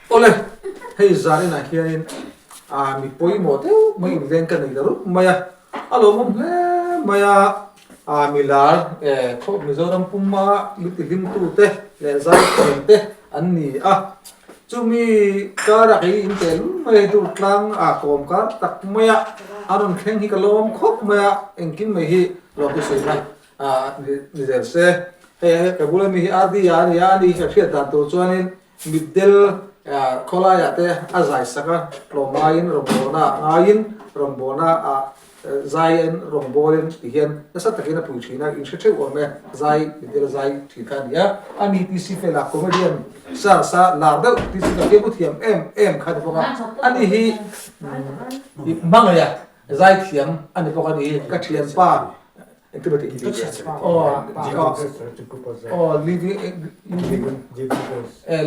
Awle, hei zaninah hianin mi pawimawh deuh mai inveng ka nei ta rup mai a, a lawmawm hle mai a, mi lar khaw Mizoram puma mi tihlimtute leh zaithiam te an ni a, chumi karah kei in tel mai a, hei Durtlang a kawm kar tak mai a, a rawn thleng hi ka lawm khawp mai a, engkim mai hi lawmtu sawi ni zel se, hei ka bula mi hi RD a ni a, ani hi ka hriat dan tur chuanin Mitdel khawlaiah te a zai sak a, tlawmngaiin rawngbawlna ah ngaiin rawngbawlna ah zaiin rawngbawlin ti hian nasa takin a pui thin a, in hre theuh awm e, zai mitdel zai thin kha a ni a. A ni TC Fela comedian sar sa lar deuh TC Fela fiamthu thiam em em kha a ni bawk a, ani hi hmangaih a zaithiam a ni bawk a ni, ka thianpa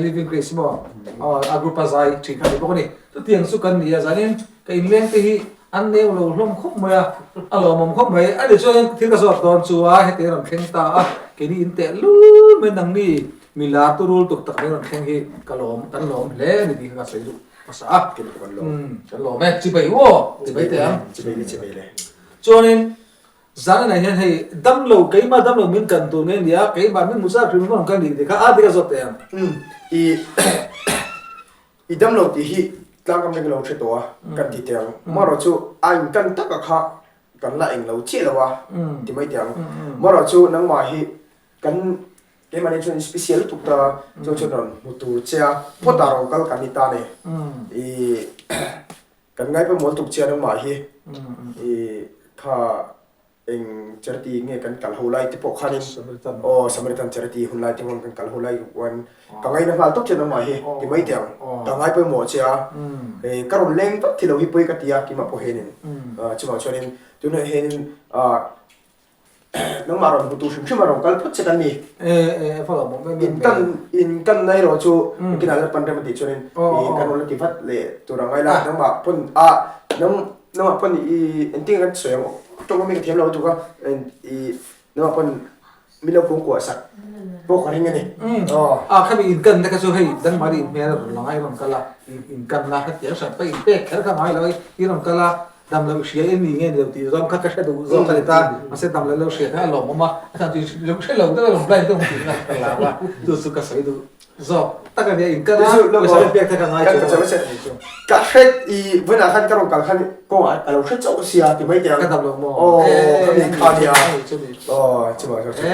Living Grace maw a group a zai thin kha ni bawk a ni. Chutiang chu kan ni a, zanin ka inleng te hi an neu lo hlawm khawp mai a, a lawmawm khawp mai. Ani chuan thil ka zawt dawn chu a heti a rawn thleng ta a, keini in teh lul mai nangni mi lar tu rul tuk tak mai rawn thleng hi ka lawm kan lawm hle a ni tih kha ka sawi duh hmasa a. Kan lawm e, chibai u aw, chibai teh ang. Chibai le chibai le. Chuanin Zanah hian hei damlo keimah damlo min kan tur nge nia keimah min hmu chak hrim hrim kan nih tih kha a dik a zawt teh ang. Umm i i damlo tih hi tlangkam te ka lo hre tawh a kan ti teh ang marawh chu a in kan taka kha kan la englo chiah lo a ti mai teh ang marawh chu nangmah hi kan keimahni chuan special lutuk ta chu chuan rawn hmu tur che a phawt ah rawn kal kan ni ta ne i Kan ngai pawimawh lutuk chian nangmah hi i kha eng charity nge kan kal ho lai te pawh khanin aw Samaritan charity hun lai te pawh kan kal ho lai chuan ka ngaina nghal tawp chian nangmah hi ti mai teh ang ka ngai pawimawh che a ka rawn leng vat thilo hi pawi ka ti a keimah pawh hianin chuvang chuanin tunah hianin Nangmah rawn hmutu hrim hrim a rawn kal phawt che kan ni. In kan in kan na erawh chu kinah la pan rem a tih chuanin i kan rawn la ti vat leh tur ang ngai la nangmah pawn a nang nangmah pawn i engtin nge kan sawi ang tawng ami ka thiam lo lutuk a i nangmah pawn min lo kungkuah sak pawh ka ring a ni. A khami in kan na kha chu hei dangmahni in hmel a rawn lang a i rawn kal a in kan na hetiang hran pawh in pek kher kha ngai lo i rawn kal a. Dam lo hria em ni nge ni lo tih zawng kha ka hre duh zawk a ni ta, mahse dam lo lo hria kha a lawmawm a, a chhan chu lo hre lo deuh a rawn blind deuh ang tih kha ka hlau a, chu chu ka sawi duh zawk tak a nia, in kal a pawisa lo pek te ka ngai chu a ni chu. Ka hre i vawiinah khan ka rawn kal khan kawngah ka lo hre chauh sia ti mai teh ang. Ka dam lo maw? Aw ka mi kha nia. Aw chuvang chuan chu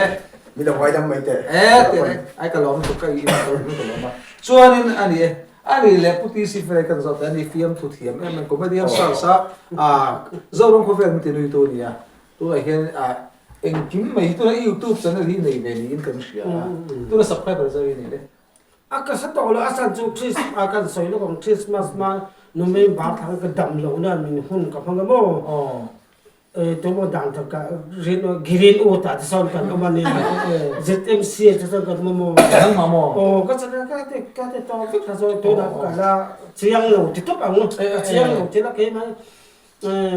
mi lo ngaidam mai teh. E teh ai ka lawm lutuk ka i ka lawm a, chuanin a ni e. A nih leh Pu TC Fere kan zawt a ni fiamthu thiam em em comedian stars a Zoram khawvel min ti nui tu a ni a, tunah hian engkim mai hi tunah YouTube channel hi nei ve niin kan hria a, tuna subscriber zau hi nei le. A ka hre tawh lo, a chhan chu Chris a kan sawi lawk ang Christmas hma November thla khan ka dam loh na min hun ka hmang a maw. Tumaw dan tak ka green aw tah te sawn kan awm a ni ZMC te sawn kan awm a maw Nangmah maw? Aw ka chana ka ti ka ti tawh vek kha chuan tunah ka la chiang lo ti tawp ang ka chiang lo ti la keimah hi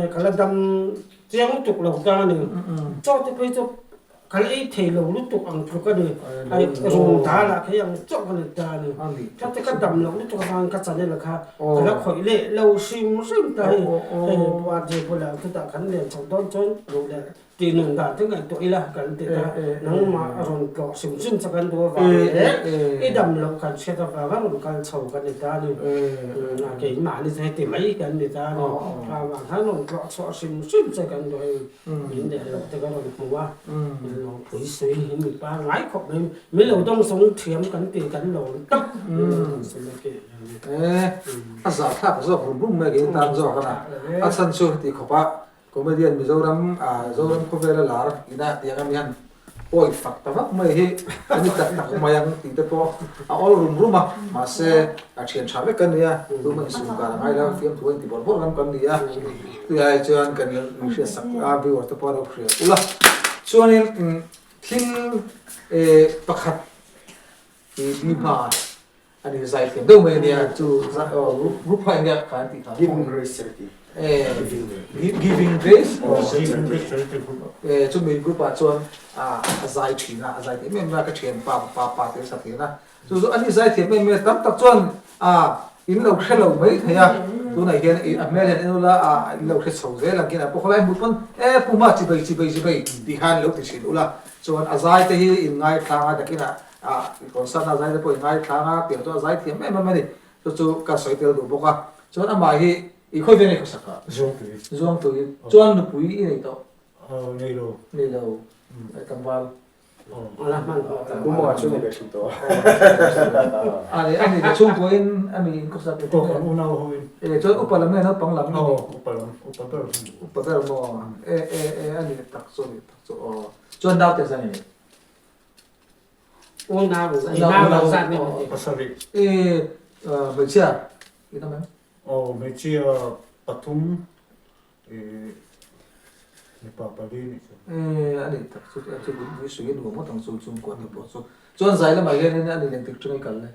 ka la dam chiang lutuk lo ta a ni chaw te phei chu Ka la ei thei lo lutuk ang tluk a ni. Ai rung ta lah khi ang chauh ka ni ta a ni. Tlate ka dam loh lutuk avangin ka channel kha ka la khawih leh lo hrim hrim ta hei. Hei Buarje bulah chutah kan len chhoh dawn chuan ruh leh tih nun dan te ngaihtuah ila kan ti ta. Nangmah a rawn tlawh hrim hrim che kan duh avang leh i dam loh kan hriat avanga rawn kal chho kan ni ta a ni. Keimahni chu heti mai kan ni ta a ni. Avang khan rawn tlawh chhuah hrim hrim che kan duh hei. Min leh loh te ka rawn hmu a, min lo pui sui hi mi pa ngai khawp mai, min lo dawng sawng thiam kan ti kan lo awm tak min lo dawng sawng a ti. E, a zahthlak zawk rum rum mai kei tan zawk a na, a chhan chu heti khawp a comedian Mizoram Zoram khawvela lar ina tiang ami han Pawi fak ta vak mai hi a ni tak tak mai ang tih te pawh a awl rum rum a, mahse a thian tha vek kan ni a, tuma insum kar a ngai lo, fiamthu a inti bawrh bawrh lam kan ni a, tui ai chuan kan hriat sak a, viewer te pawh a lo hria ula. Chuanin thil pakhat i bi hma A ni zai thiam deuh mai a nia chu group kha enge kha an tih kha. Giving Grace Charity. Giving Grace Charity chu mi group ah chuan a zai thin a, a zai thiam em em a, ka thian pa pa pa te sa thin a. Chu chu a ni zai thiam em em a, tam tak chuan A in lo hre lo mai thei a, tunah hian i a hmel hian en ula a in lo hre chho zel ang khian a pawh khawlai hmuh pawn e puma chibai chibai chibai tih khan lo ti thin ula chuan a zai te hi in ngaithlang a takinah a concert na zai te pawh in ngaithlang a piang chu a zai thiam em em a ni chu chu ka sawi tel duh bawk a chuan amah hi i khawi vel nge khawsak a Zuangtui Zuangtui chuan nupui i nei tawh Nei lo Nei lo tlangval Pumanga chu nei ve thin tawh a. A ni a ni chhungkua in a mi in khawsak Aw kan unau ho in. E chuan upa lam nge naupang lam nge ni? Aw upa lam upa ber lam. Upa ber maw? E e e a ni tak chu a ni tak chu aw. Chuan naute zan i nei? Unau unau zat nge ni? Pasarih. E hmeichhia i awm em? Aw hmeichhia pathum Mipa pali nih chu. E a nih tak chu chu mui sui a nuam ngawt ang chu chhungkua te pawh chu. Chuan zai lamah hianin a ni engtik tang i kal le?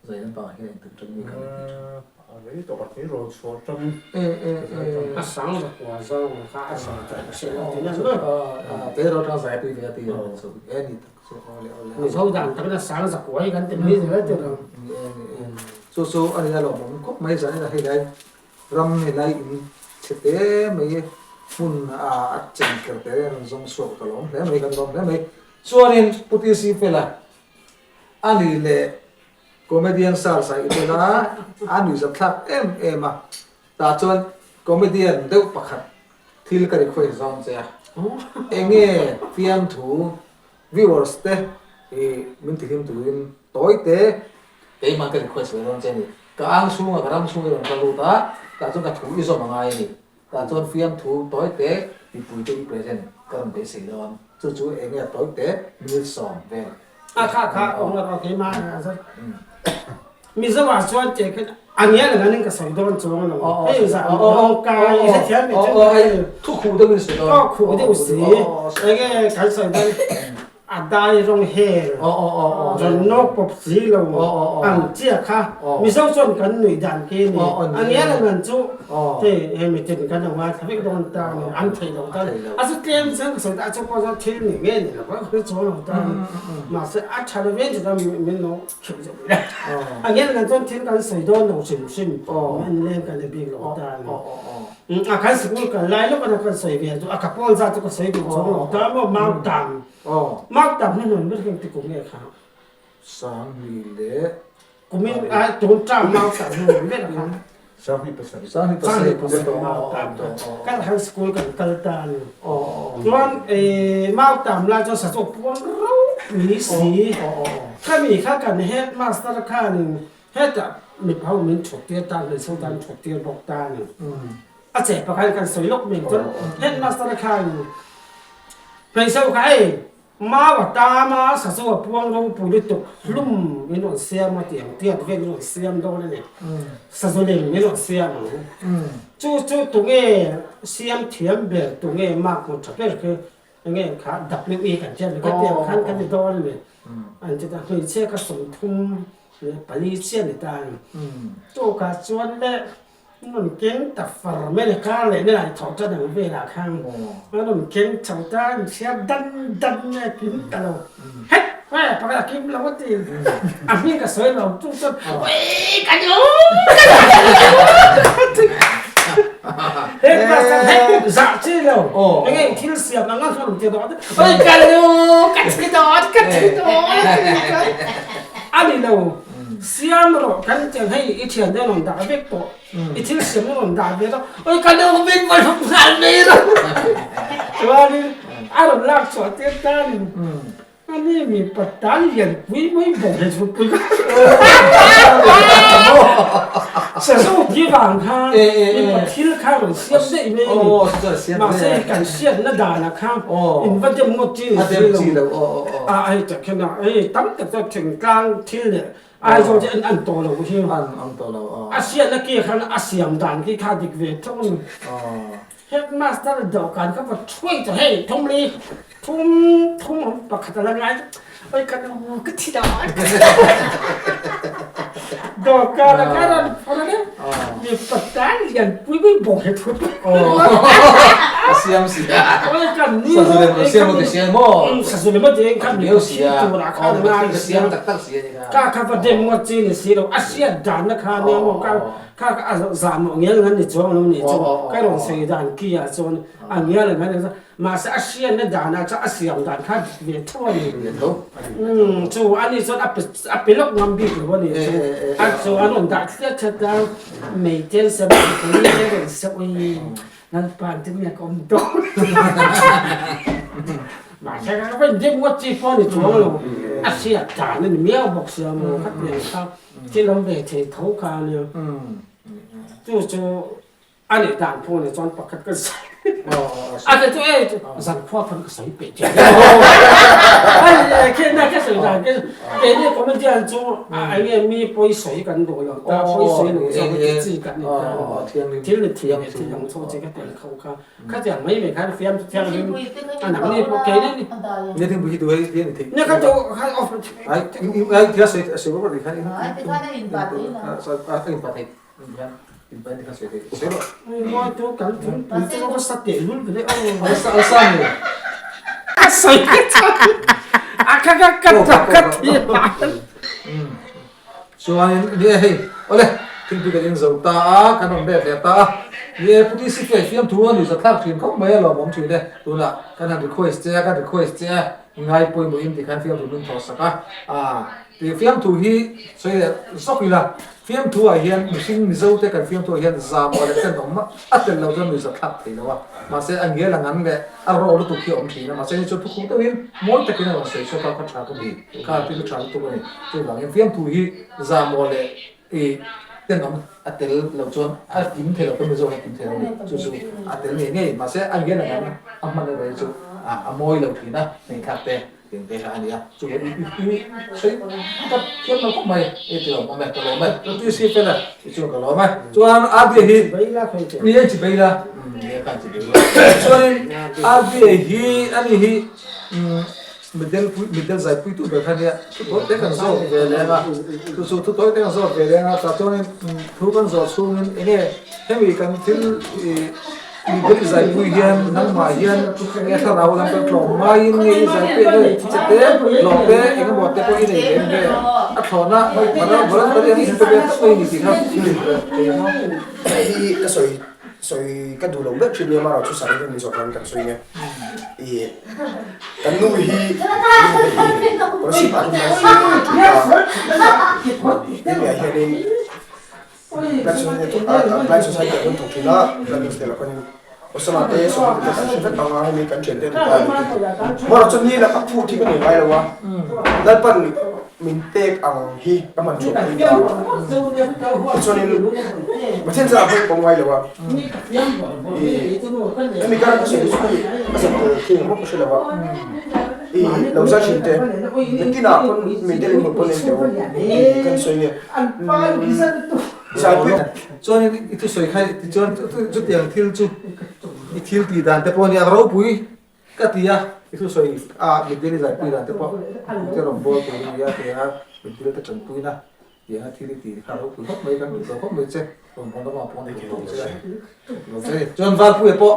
Zai lampangah hian engtik tang i kal le tih tha. A rei tawh a thei rawn chhuah tangin. E e e. A sang zakua zawng kha a sang tawh ka hriat lo ti na maw? Thei rawn tang zai pui ve a ti a chu. E ni tak chu aw le aw le. Mizo dan takin a sang zakua hi kan ti mai zel a ti lo. Ni e ni e. Chu chu a ni a lawmawm khawp mai zanin a hei lai. Ram hi lai in chhe te mai hmun a chen ker te an zawng chhuak ta lawm hle mai kan lawm hle mai. Chuanin Pu TC Fela a ni leh comedian star sai Ipela a nuihzat thlak em em a, tah chuan comedian deuh pakhat thil ka request zawng che a, enge fiamthu viewers te i min tihlim turin tawi te keimah ka request ve dawn che a ni. Ka ang chhunga ka ram chhung i rawn ka lut a, tah chuan ka thu i zawm a ngai a ni. Tah chuan fiamthu tawi te mipui te i present ka rawn beisei dawn. Chu chu eng nge tawi te minute sawm vel. A kha kha awm lo keimah a zat. Mizo ah chuan teh khan a ngial ang anin ka sawi dawn chuang lo. Hei zah rawng kai i hrethiam mai chuan ka hei. Thu khuh deuh in sawi dawn. Aw khuh deuh si. Enge kan sawi dawn a dai rawng hel rawn nawk pawp si lo ang chiah kha Mizo chuan kan nuih dan khi a ni. A ngial ang an chu hei hei mitin kan lo ngaithla vek dawn ta a ni. An theih loh ta a ni. A chu tlem chuan ka sawi ta a chu pawh chuan thil ni nge ni lo ka hre chuang lo ta a ni. Mahse a tha lo viau chu ta min lo A ngen kan chuan thil kan sawi dawn lo hrim hrim min leng kan ni bik lo ta a ni. A kan sikul kal lai lawk a kan sawi ve chu a ka pawl zat chu ka sawi duh chuang lo ta maw mau tam mau tam hi hmun ber hian ti kum nge kha. Sangni leh kumin a tun term mau tam hi hmun ber kha. Sangni pasarih. Sangni pasarih kan han school kan kal ta a ni. Chuan mau tam lai chuan sachaw puang ropui si. Khami kha kan headmaster khanin hetah mipa ho min thawk tir ta hmeichhe ho tan thawk tir bawk ta a ni. A che pakhat kan sawi lawk mai chuan headmaster khanin hmeichhe ho kha hei Mau a tam a, sachu a puang ropui lutuk, hlum min rawn siam a tih ang tiat vel min rawn siam dawn a ni. Sazu lem min rawn siam ang. Chu chu tunge siam thiam ber, tunge mark hmu tha ber khi enge kha WE kan tiat ve kha tiang khan kan ti dawn a ni. An ti ta hmeichhia kha 30 leh pali chiah a ni ta a ni. Tukah chuan le Rawn keng ta far mai le kar leh nilai thawh tan ang velah khan a rawn keng chho ta a inchhiar dan dan nge kim ta lo het hei pakhat a kim lo a ti a hming ka sawi lo chu chuan ui ka duh ka duh he pastor het zah chi lo enge thil siam ang a rawn ti dawn ui ka duh ka thi dawn ka thi dawn a ni lo. Siam rawh kan tiang hei i thian te an rawn dah vek tawh i thil siam an rawn dah ve tawh oi ka lo min va hlawm nghal mai rawh chuanin a rawn lak chhuah tir tanin ani mi patan lian pui mai bawk he chu pui ka sazu thi vang khan mipa thil kha rawn siam daih mai a ni mahse kan hriatna danah khan in va dem ngawt chi ni si lo a hei tak hian a hei tam tak chuan thingtlang thil leh Aizawl chu an an tawh lo hi a hriatna ki khan a siam dan khi kha dik ve tho a ni headmaster dawhkan kha va thuai tawh hei thumli thum thum awm pakhat a la ngai oi ka nu ka thi dawn dawhkan a kha rawn phawrh a nia. Mipa tan lian pui pui bawk he thu. A siam si a. Sazu lem lo siam lo ti sia maw? Sazu lem a ti kha mi si a. Turah khan a ngai si a. Siam tak tak si a ni kha. Ka kha va dem ngawt chi ni si lo. A hriat dan na kha nia maw ka kha a zah mawh ngial ngan ni chuang lo ni chu. Ka rawn sawi dan ki ah chuan a ngial ngan ni chuan mahse a hriatna dan ah chuan a siam dan kha dik ve tho a ni. Chu ani chuan a pe a pe lawk ngam bik lo a ni chu. A chu an rawn dah thliat thliat a meiten serh te rawn serh ui. Lalpa te miak awm dawn. Mahse ka va indem ngawt chi pawh a ni chuang lo. A hriat dan a ni miau bawk sia maw ka ti ang kha thil awm ve thei tho kha a nia. Chu chu a nih dan pawh ni chuan pakhat ka sawi. A ti chu e zankhua pawn ka sawi peh thin. Ai khi na ka sawi dan khi keini comedian chu enge mi pawi sawi kan duh lo ta pawi sawi lo zawk ti chi kan ni ta. Thil ni thiam leh thil dang chho chi ka tel kho kha khatiang mai mai khan fiam chu thianghlim a nang ni pawh kei ni Ni thing pui hi tu hei hian i thei Ni kha tu kha off Ai ai thil a sawi a sawi bawk khan in a in pa thei hian in pa ni kha sawi thei sawi rawh Moi tu kan thing pui chu ka sa teh lul ve le aw A sa a sa ni A sawi a kha ka ka ka thi Chuanin, Ni e hei, awle, thingpui kan inzo ta a, kan rawn let leh ta a. Ni e, Pu DC Fei fiamthu a nuihza thlak thin khawp mai a lawmawm thin e. Tunah kan han request che a, kan request che a, ngai pawimawhin tikhan fiamthu min thawh sak a. Aa, tih fiamthu hi sawi leh zawk ila, fiamthu ah hian mihring Mizo te kan fiamthu ah hian zahmawh leh tenawm a tel lo chuan nuihza thlak thei lo a. Mahse, a ngial a ngan leh a rawh lutuk hi a awm thin a, mahse ni chuan thukhu deuhin mawi takin a rawn sawi chhuak a, kha tha ka ti. Kha thil chu tha lutuk a ni. Chuvangin fiamthu hi zahmawh leh i tenawm a tel lo chuan a kim thei lo, ka Mizo hi a kim thei lo a ni. Chu chu a tel ngei ngei. Mahse a ngial ang ang a hman erawh hi chu a mawi lo thin a, hmeichhia te tih te kha a ni a. Chu i sawi ka thiam lo khawp mai, i ti lawm awm e, ka lawm e. Chu ti si fel a, i chuan ka lawm e. Chuan Abia hi ni e chi bei la, ni e khan chi bei la. Chuanin Abia hi ani hi Middle pui middle zai puitu ber kha nia thu tawi te kan zawk ve leng a chu chu thu tawi te kan zawk ve leng a tah chuanin thu kan zawh chhungin enge hemi kan thil ih middle zai pui hian nangmah hian enge thlarau lam kan tlawm ngaiin nge i zai pui enge che te hlawh te eng emaw te pawh i nei lem ve a thlawhna voluntary an inpe ve tawp mai ni tih kha thil inpe thei ang aw. Hei hi ka sawi sawi ka duh lo ber thin nia marawh chu sawi reng zawk ang kan sawi nge ih kan nu hi Kawlsip ah hian hemi ah hianin Black Society Blind Society ah hian thawk thin a Blind Hostel ah khanin Osama te Sawma te kan hre vek ang a hemi kan thian te an ni ta marawh chu ni laka phut hi ka nei ngai lo a Lalpan min pek ang hi ka hman chhuah pui ta tichuanin Pathian zah pawh ka awm ngai lo a ih hemi kara ka sawi chu hei a zak tel thing ang bawk ka hre lo a ih lo za thin te nakinah pawn mi tel in hmuh pawn en teh u ih kan sawi nge zaipui Chuanin i thusawi kha tichuan chutiang thil chu i thil tih dan te pawh a nia ropui Ka ti a, i thusawi a mitdel i zaipui dan te pawh te rawn bawl tur a ni a ti a, mitdel te tanpuina tiang a thil i tih kha ropui khawp mai, kan duh tawh khawp mai che, rawn hawn lamah pawh ni tawh che a, lo che ni. Chuan Valpuia pawh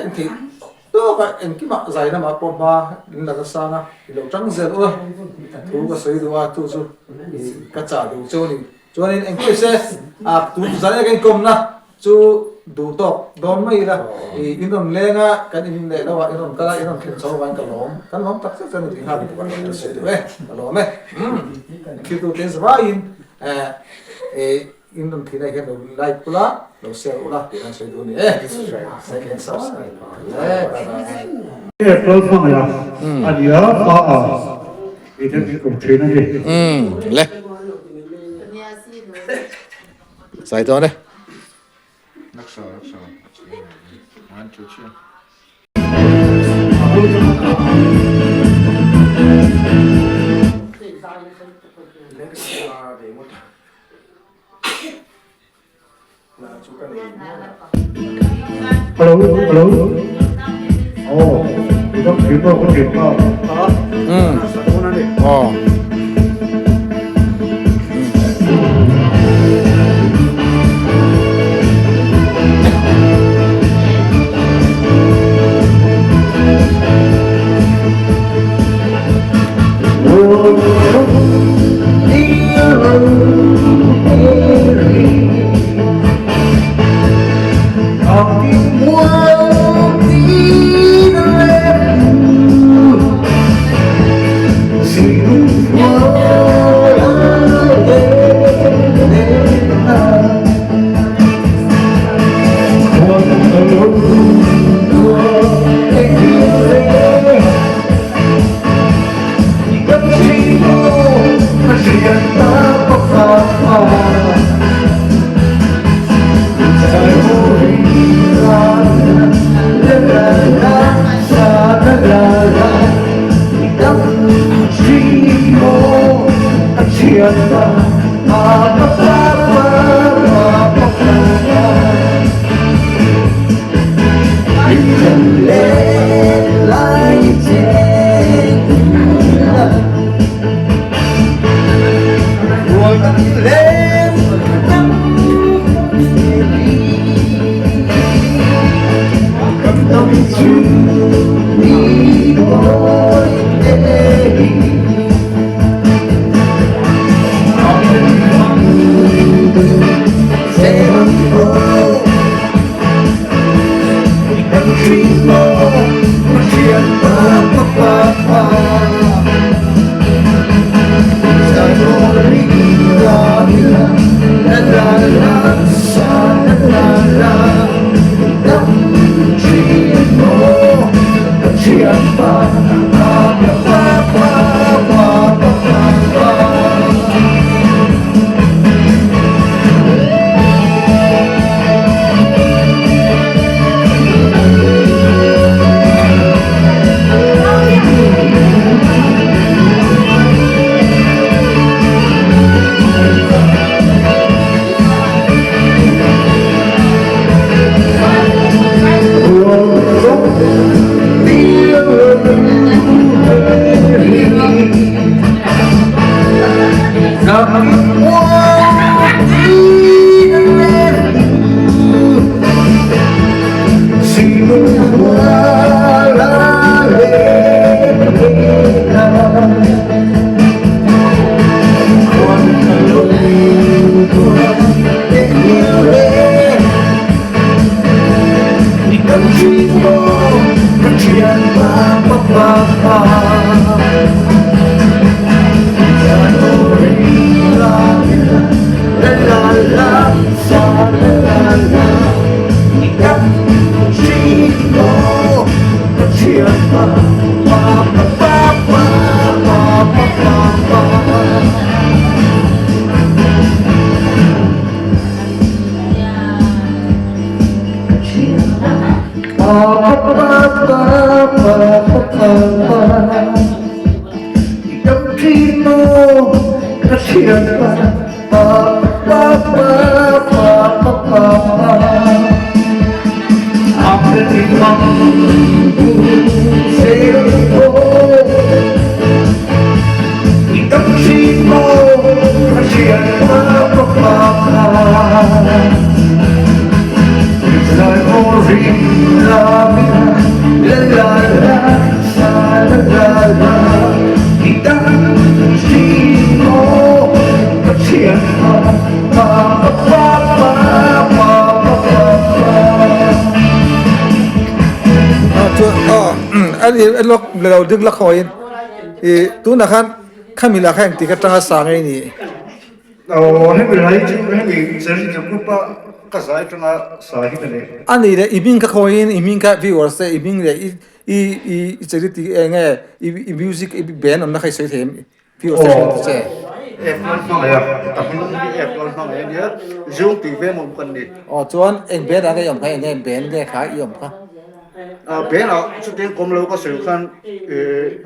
in theih tawk a, engkimah zai lamah pawh hma in la nasang a, i lo tang zel u a, thu ka sawi duh a, chu chu ka chah duh cheu a ni. Chuanin engkim se tun zan eka inkawmna chu duh tawk dawn mai ila i in rawn leng a kan in leh lo ah in rawn kal a in rawn thlen chho avangin ka lawm kan lawm tak zet zet a ni tih nghal ka sawi duh e ka lawm e thil tu te zavaiin in rawn thihna hian lo like ula lo share ula tih kan sawi duh a ni e like and subscribe e bye bye. April hmangaih a nia pa a i te min kum thin a ni. Le. Sai dawn e. Hello hello oh i dam thin maw ka thin maw Oh. Lo ding la khawiin i tunah khan khami lah kha engtik atanga sa ngei ni. Aw hemi lai chu hemi charity group a ka zai atanga sa hi ka nei. A ni leh i hming kha khawiin i hming kha viewers te i hming leh i i i charity eng nge i music i band awmna kha i sawi thei em viewers te hriat ta che. F lan hmangaih a ka hming hi F lan hmangaih a nia Zung tih veng awm kan ni. Aw chuan eng band ah nge i awm kha eng nge band nge kha i awm kha. Band ah chutiang kawm lo ka sawi khan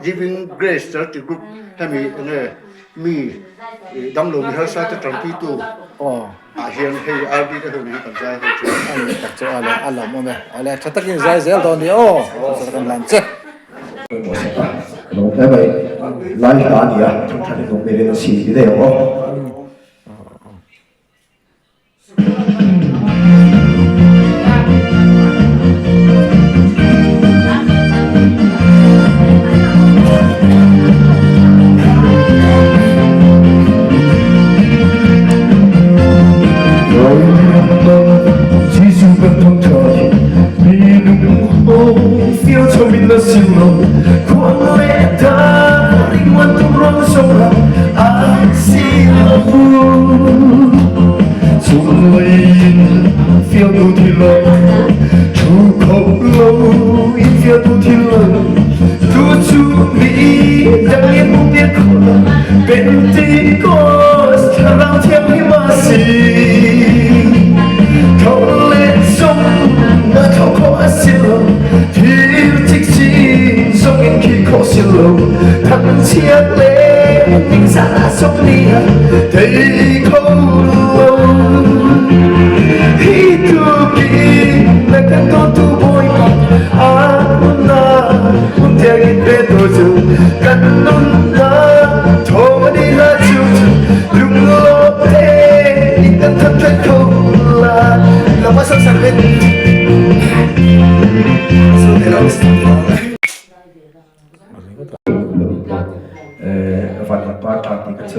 Living Grace Charity Group hemi eng nge mi damlo mi harsa te tanpuitu ah hian hei RD te ho nen kan zai ho chu. A ni tak chu a a lawmawm e. Awle tha takin zai zel dawn ni aw. Kan lan che. Ka lo hle mai. Lai hla a ni a, thangthan in awm melin a chhi ti daih ang aw.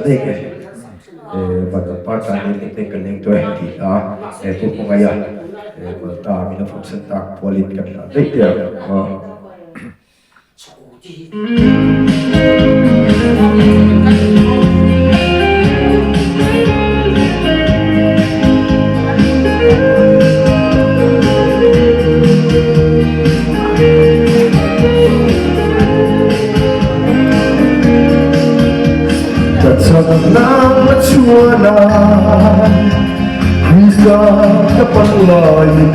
daih nge Van Par tan in eng kan leng tawh e tih hla Pu Hmangaia Malta min a fawmsan tak pualin kan hlan daih teh ang. Ka chakna chuan a Krista ka pan laiin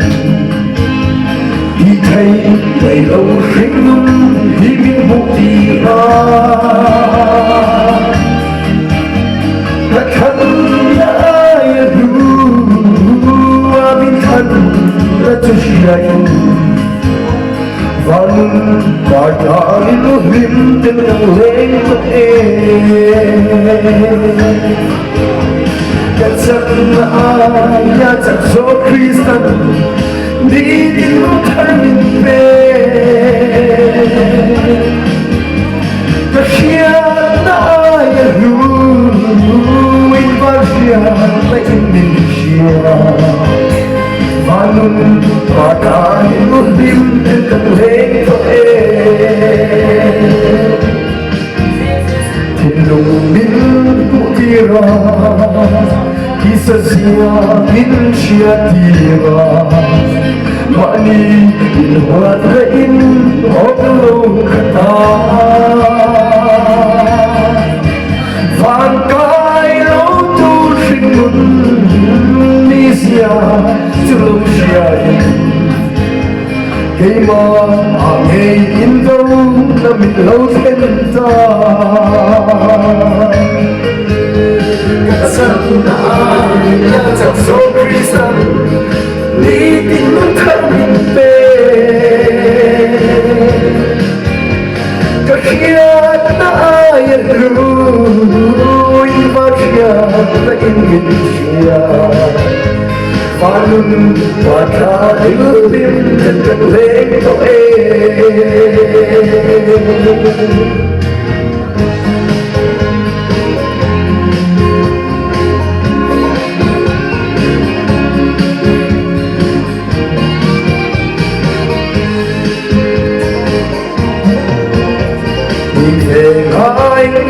I thei thei lo hringnun hi min hmuh tir a. Ka thlan lai a hnu a min thlan la chu hriain Van par tangin hlim ten kan leng tawh e. Ka chakna aia chak zawk Kristan nitin thar min pe. Ka hriatna aia hlu in van hriatna in min hria. Vanun Pathanin u hlim ten kan leng tawh e. Thinlung min hmuh tir a, tisa zia min hriat tir a. Mahni inhuat leh in awm lo khat a. Van kai lo tu hringnun ni zia chu lo hria in keimah ah ngei in do na mit lo thlen ta. Ka chakna a chak zawk Kristan nitin thar min pe. Ka hriatna aia hlui va hriatna in min hria. Vanun pa tha hlim ten kan leng tawh e.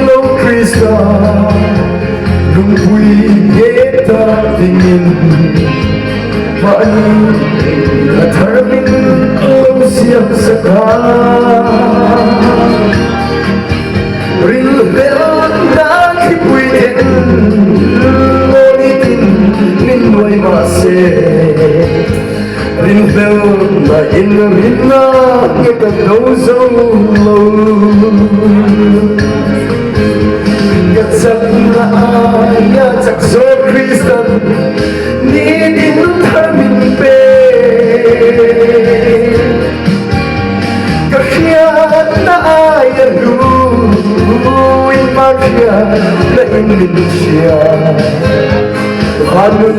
Lo Krista lungpui nge ta dingin mahni a thar min lo siam sak a rilhlel na khipui ten ngawih min nuai mahse Rinhlel na in rinna nge kan lo zo lo. Ka chakna aia chak zawk Kristan nitin thar min pe. Ka hriatna aia hluin Pathian na in min hria. Vanun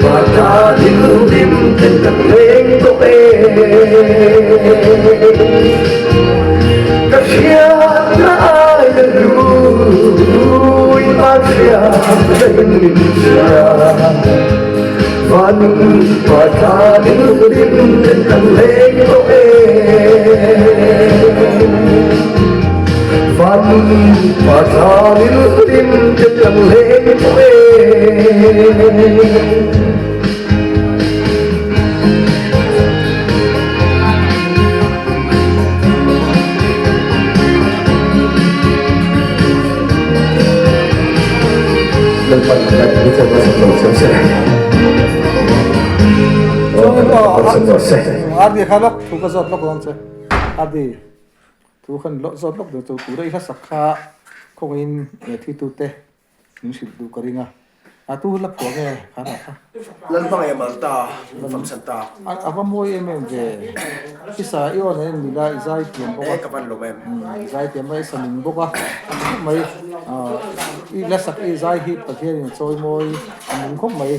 Pathian hlim ten kan leng tawh e. Ka hriatna aia hlui Pathian na in min hria. Vanun Pathian hlim ten kan leng tawh e. Vanun Pathian hlim ten kan leng tawh e. Lalpan kan hi chuan a sawm lo cheu se. Ardi kha lawk thu ka zawt lawk dawn che. Ardi thu khan zawt lawk dawn chu tura i hlasak kha khawngaihin thitute Min hrilh duh ka ring a, a tu la phuah nge khan a kha. Lalhmangaih a mal ta, min famsan ta. A va mawi em em ve. I sa i awn en nila i zai thiam bawk a. E ka van lawm em. I zai thiam a i sa ning bawk a. A khawp mai. I la sak i zai hi Pathian in a chawi mawi a nung khawp mai.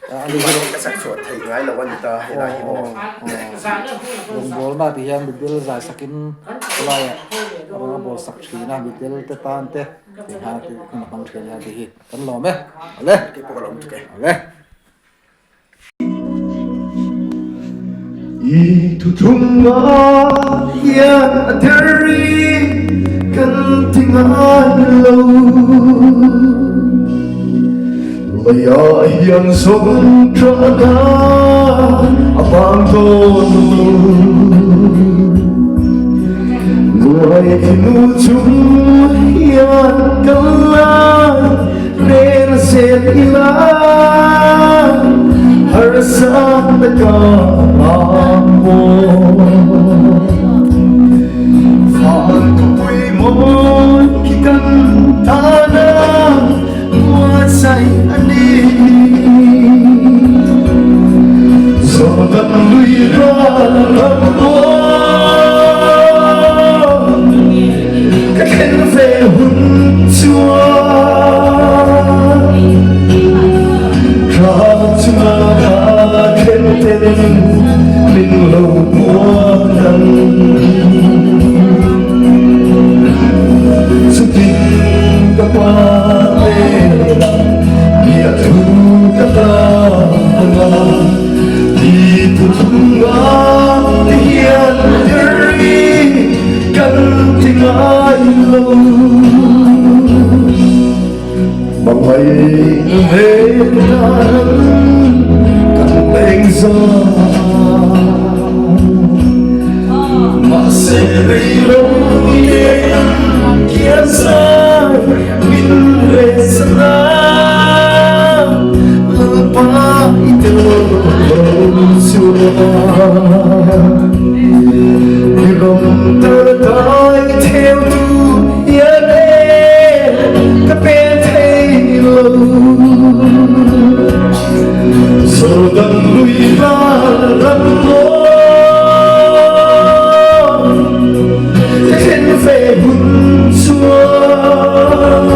Ka sak chhuah theih ngai lo a ni ta helai hi maw. Rawngbawlna tih hian mitdel zai sakin khawlaiah a rawn a bawl sak thin a, mitdel te tan te. Ti kha ti hun a hmang thin ania tih hi kan lawm e. Awle. Kei pawh ka lawm tuk e. Awle. I thu thum ah hian a der i kan ti ngai lo. Leiah hian zawng ṭahna a vang dawn lo. Luai thinu chung hian kal lai rel zel ila harsa taka ang maw. Van khawpui mawi khi kan tana buatsaih a ni. Zawhdan lui ral ram maw ka thlen ve hun chuan Ral chunga ka thlen ten min lo buat ang. Chutin ka pa hnenah bia thu ka tan a, ti thu thunga ti hian tirhi kan ti ngai lo. Hmangaih hmel kan leng za mahse rei lo nen kian zai min rehsan a Lalpa i tel lo chuan i ram tar dai theu tu hian e ka pen thei lo Jordan lui ral ram maw ka thlen ve hun chuan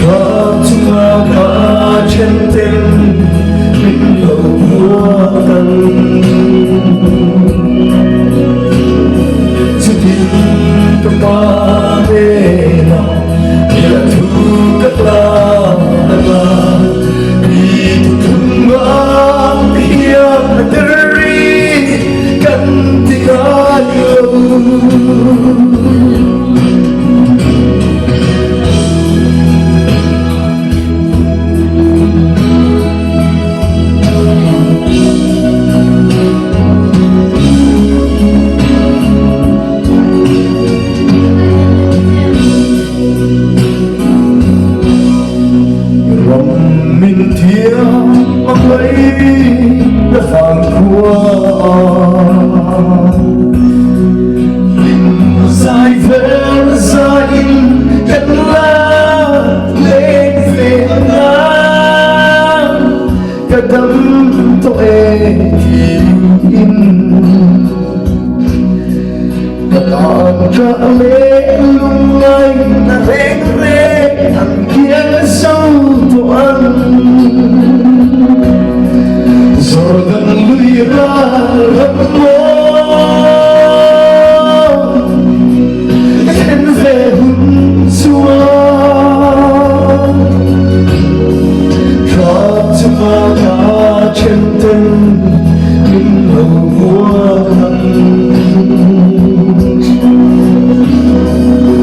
Ram chunga ka then ten min lo hmuak ang. Chutin ka pa hnenah bia thu ka tlan a, mi thuthung ang hian a der i kan ti ngai lo. Ram min thiam a hmei na vangkhua Hlim zai vel zaiin kan la leng ve anga Ka dam tawh e tiin Ka tan ṭah leh lungngai na reng reng an kiang zo tawh ang. Jordan lui ral ram maw ka thlen ve hun chuan Ṭhap chunga ka ṭhen ten min lo hmuak ang.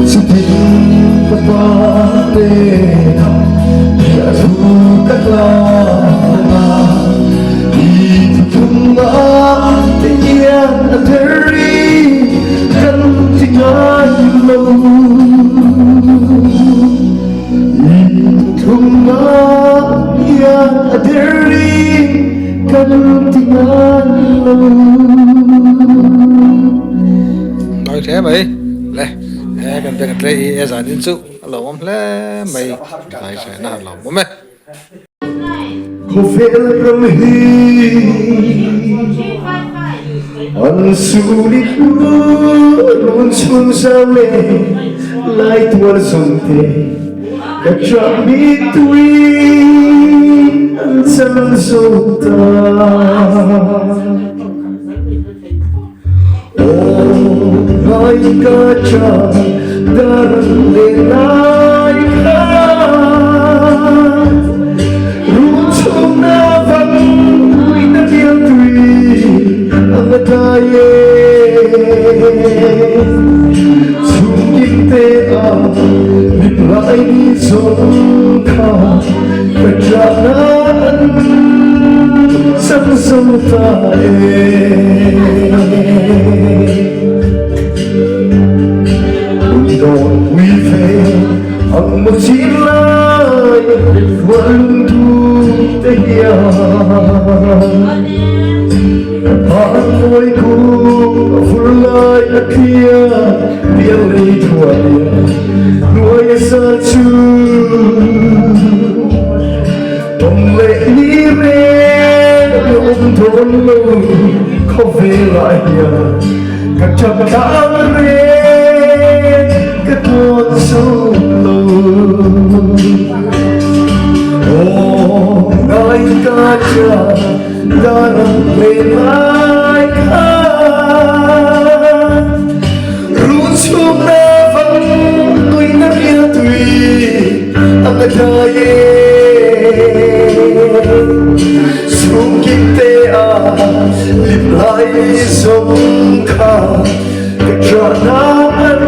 Chutin ka pa hnenah bia thu ka tlan a, i thuthungah te hian a ther i kan ti ngai lo. I thuthungah hian a ther i kan ti ngai lo. Mawi hle mai le he kan biak tle i e zan in chu a lo awm hle mai zai hre na han lo awm e. Khawvel ram hi an suli run chhung zau leh lai tual zawng te ka ṭah mittui an chan zo ta. Aw ngai ka ṭah. Dar leh lai kha Run chhungna vang Tuina bial tui ang a dai e Chhungkim te a Miplai ni zawng kha Ka ṭahna an chang zo ta e. Dawn pui ve ang maw chin lai Ruah lungdu te hian Ka tan mawi kung a vur lai a tlia Piang lei thuai a hnuai a sa chu Tawng leh ni reng a awm dawn lo khawvel ah hian Ka ṭap tlang reng ka tuan zo lo Aw ngai ka ṭap daram le lai kha Run chhum na vang tui na rial tui ang a tlai e Chhungkim te a lim lai zawng kha ka ṭahna an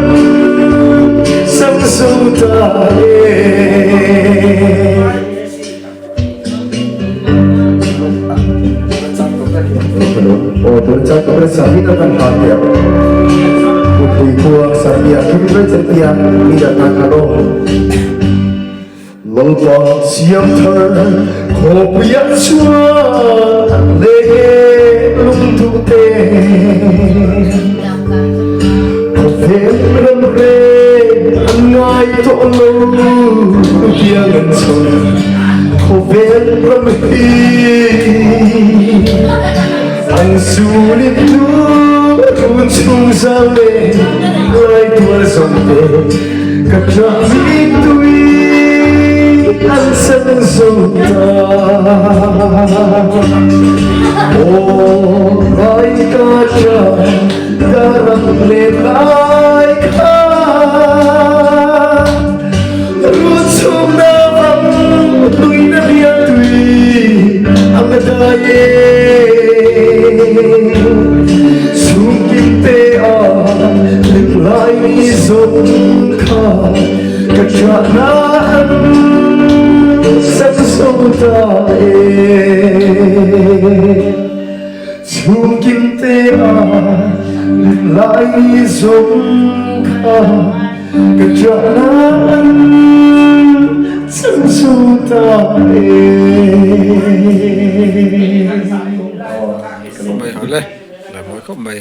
sang zo ta e. Aw tun chang tawh nasa hi ka kan hlan teh ang. Putpui khua Sarpia Kim Chen tia mi dah tan kha aw. Lalpa siam thar khawpuiah chuan leh lungduh te khawvel ram reng an ngai tawh lo tiang an chhawn khawvel ram hi an sulin tu run chung zau leh lai tual zawng te Ka ṭah mittui an san zo ta. Aw ngai ka ṭah ka ram le lai kha Run chung na vang tui na bia tui ang a dai e Chungkim te ah lim lai zawng kha ka ṭahna an san zo ta e. Chhungkim te ah lim lai zawng kha ka ṭahna an san zo ta e. Ka lawm mai hawlh e, la mawi khawp mai.